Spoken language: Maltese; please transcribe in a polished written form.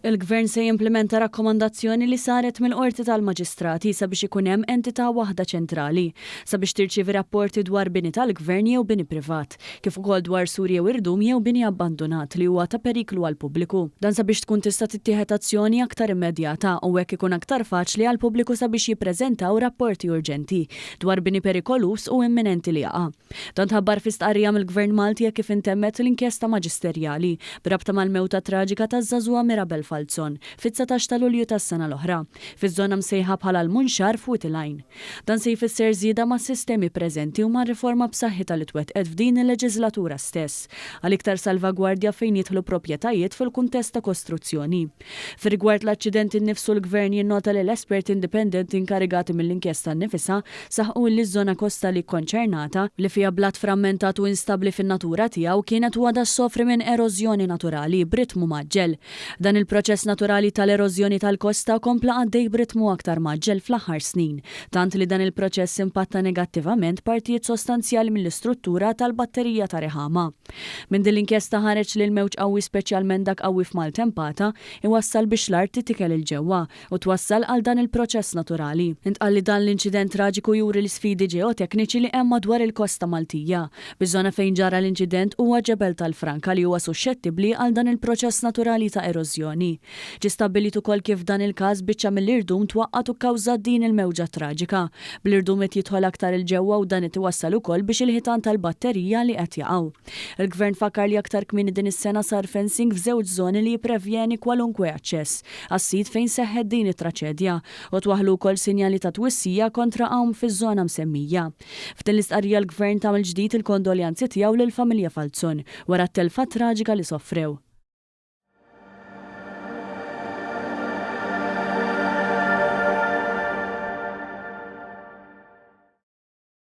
Il-Gvern se jimplimenta rakkomandazzjoni li saret mill-Qorti tal-Maġistrati sabiex ikun hemm entità waħda ċentrali sabiex tirċievi rapporti dwar bini tal-Gvern jew bini privat, kif ukoll dwar sur jew irdum jew bini abbandunat li huwa ta' periklu għall-pubbliku. Dan sabiex tkun tista' tittieħed azzjoni aktar immedjata u hekk ikun aktar faċli għall-pubbliku sabiex jippreżentaw rapporti urġenti dwar bini perikoluż u imminenti li jaqa'. Dan tħabbar fi stqarrija mill-Gvern Malti hekk kif intemmet l-inkjesta maġisterjali b'rabta mal-mewta traġika taż-żagħżugħa Mirabel Falzon fit-19 ta' Lulju tas-sena l-oħra, fiż-żona msejħa bħala l-Munxar f'Wied il-Għajn. Dan se jfisser żieda mas-sistemi preżenti u mar-riforma b'saħħitha li twettqet f'din il-leġiżlatura stess għal iktar salvagwardja fejn jidħlu proprjetajiet fil-kuntest ta' kostruzzjoni. Fir-rigward l-aċċident innifsu l-Gvern jinnota li l-esperti indipendenti inkarigati mill-inkjesta nnifisha saħqu illi ż-żona kostali kkonċernata, li fiha blat frammentat u instabbli fin-natura tiegħu, kienet u għadha ssofri minn erożjoni naturali b'ritmu mgħaġġel. Dan il-proċess naturali tal-erożjoni tal-kosta kompla għaddej b'ritmu aktar mgħaġġel fl-aħħar snin, tant li dan il-proċess impatta negattivament partijiet sostanzjali mill-istruttura tal-batterija ta' Rihama. Minn din l-inkjesta ħareġ li l-mewġ qawwi speċjalment dak qawwi f'maltempata iwassal biex l-art titikel 'il ġewwa u twassal għal dan il-proċess naturali. Intqal li dan l-inċident traġiku juri l-isfidi ġeotekniċi li hemm madwar il-kosta Maltija. Biż-żona fejn ġara l-inċident huwa ġebel tal-franka li huwa suxxettibbli għal dan il-proċess naturali ta' erożjoni. Ġie stabbilit ukoll kif f'dan il-każ biċċa mill-irdum twaqqgħet u kkawżat din il-mewġa traġika. Bl-irdum qed jidħol aktar 'il ġewwa u dan qed iwassal ukoll biex il-ħitan tal-batterija li qed jaqgħu. Il-Gvern fakkar li aktar kmieni din is-sena sar fencing f'żewġ żoni li jipprevjeni kwalunkwe aċċess għas-sit fejn seħħet din it-traċedja u twaħħlu wkoll sinjali ta' twissija kontra għawm fiż-żona msemmija. F'din l-istqarrija l-Gvern ta mill-ġdid il-kondoljanzi tiegħu lill-familja Falzon wara t-telfa traġika li sofrew.